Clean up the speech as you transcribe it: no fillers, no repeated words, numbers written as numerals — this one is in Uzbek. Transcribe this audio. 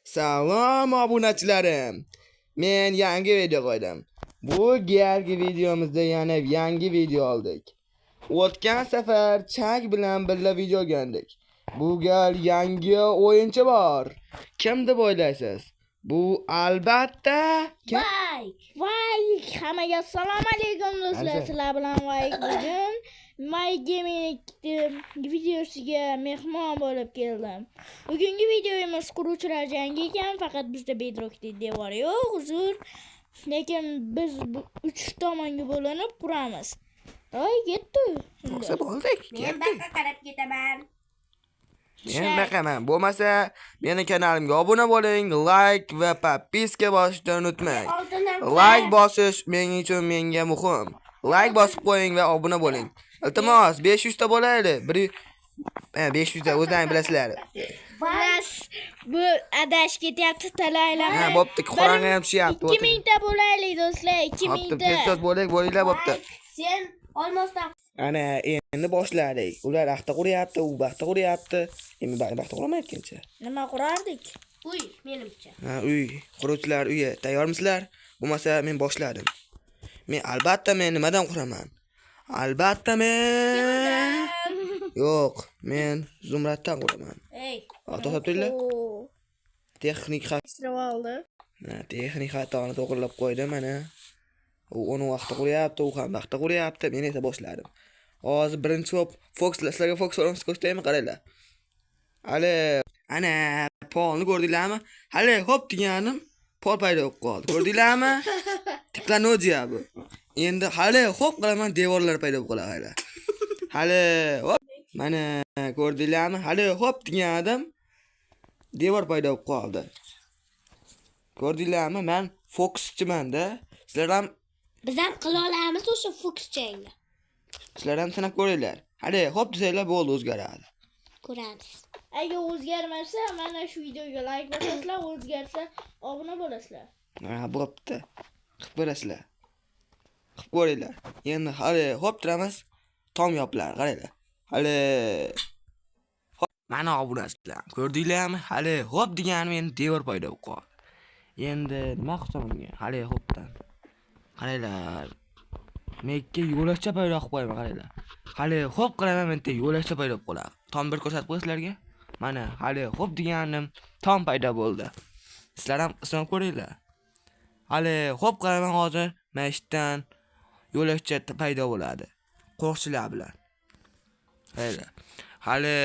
Salom, obunachilarim. Men yangi video qo'ydim. Bu galgi videomizda yana yangi video oldik. O'tgan safar Chak bilan birga video olgandik. Bu gal yangi o'yinchi bor. Kim deb o'ylaysiz? Bu albatta kim? Vay! Vay! Hammaga assalomu alaykum, do'stlar. Alisa. Sizlar bilan Vay bugun My Gaming videosiga mehmon bo'lib keldim. Bugungi videomiz quruvchilar jangi ekan, faqat bizda Bedrock'da devor yo'q, uzr. Lekin biz bu uch tomonga bo'linib quramiz. Voy, ketdi. Bo'lsa bo'ldik. Men Ketdik. baqa qarab ketaman. Men baqaman. Bo'lmasa meni kanalimga obuna bo'ling, like va подписка bosishni unutmang. Oltindan Like bosish mening uchun menga muhim. Like bosib qo'ying va obuna bo'ling. Iltimos, 500 ta bo'laylik. Bir ha, 500 ta, o'zlaring bilasizlar. Bas, bu adash ketyapti talaylar. Ha, bo'pti, qorong'i ham tushyapti. 2000 ta bo'laylik, do'stlar, 2000 Bo'pti, ta. tez bo'laylik, bo'linglar, bo'pti. Sen olmosdan Ana endi boshladik. Ular axta quryapti, u baxta quryapti. Endi baxta quramayotgancha. Nima qurardik? Uy, menimcha. Ha, uy, quruvchilar uyi. Tayyormisizlar? Bo'lmasa men boshladim. Men albatta men nimadan quraman? Albatta men. Yo'q, men zumraddan quraman. Ey, Ha, to'xtab turinglar. Oo, Texnik Isirib oldi. Ha, texnik xatoni to'g'rilab qo'ydi mana. U uni vaqti quryapti, u ham vaqti quryapti. Men esa boshladim. Hozir birinchi bo'lib Fox, sizlarga Fox o'rnini ko'rsataymi, qaranglar. Hali ana polni ko'rdinglarmi? Hali hop deganim pol paydo bo'lib qoldi. Ko'rdinglarmi? Texnologiya bu. Endi hali hop qilaman, devorlar paydo bo'lib qoladi hali. Hali hop, mana ko'rdinglarmi? Hali hop deganim devor paydo bo'lib qoldi. Ko'rdinglarmi? Men fokuschiman-da. Sizlar ham Biz ham qila olamiz o'sha fokuschangni. Sizlar ham sinab ko'ringlar. Hali hop desanglar bo'ldi, o'zgaradi. Ko'ramiz. Agar o'zgarmasa, mana shu videoga like bosasizlar, o'zgarsa obuna bo'lasizlar. Ha, bo'pti. Qilib ko'rasizlar. Qilib ko'ringlar. Endi hali hop turamiz. Tom yopiladi, qaranglar. Hali hop. Mana obunachilar. Ko'rdinglarmi? Hali hop deganim endi devor paydo bo'lib qoldi. Endi nima qilsam unga? Hali hopdan. Qaranglar. Mekka yo'lakcha paydo qilib qo'yaman, qaranglar. Hali hop qilaman, bitta yo'lakcha paydo bo'lib qoladi. Tom bir ko'rsatib qo'y sizlarga. Mana hali hop deganim tom paydo bo'ldi. Sizlar ham sinab ko'ringlar. Hali hop qilaman, hozir mana shu yerdan yo'lakcha paydo bo'ladi. Qo'riqchilar bilan. Qaranglar. Hali